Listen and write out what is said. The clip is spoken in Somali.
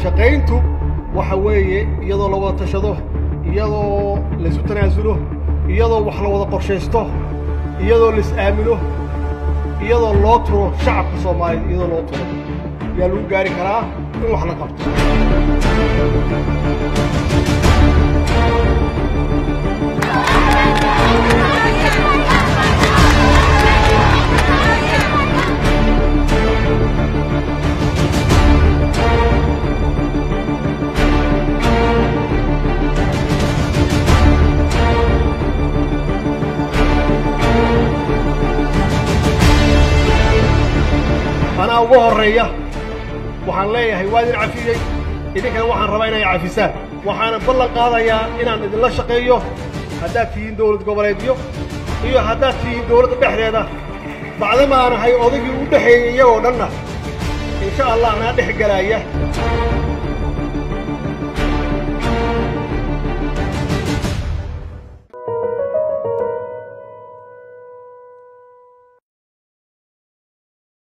Shaqayntu waxa weeye iyadoo la wada tashado, iyadoo laysu tanaasulo, iyadoo wax la wada qorshaysto, iyadoo la is-aamino, iyadoo loo turo shacabka Soomaaliyeed, iyadoo loo turo yaa lagu gaari karaa in wax la qabto. Anaa ugu horreeya waxaan leeyahay waa idin cafiyey, idinkana waxaan rabaa inay cafisaan. Waxaana ballan qaadayaa inaan idinla shaqeeyo haddaad tihiin dowlad goboleedyo iyo haddaad tihiin dowladda dhexdeeda. Bacdama aanahay odaygii u dhexeeyey iyagoo dhanna, insha Allah anaa dhex gelaaya.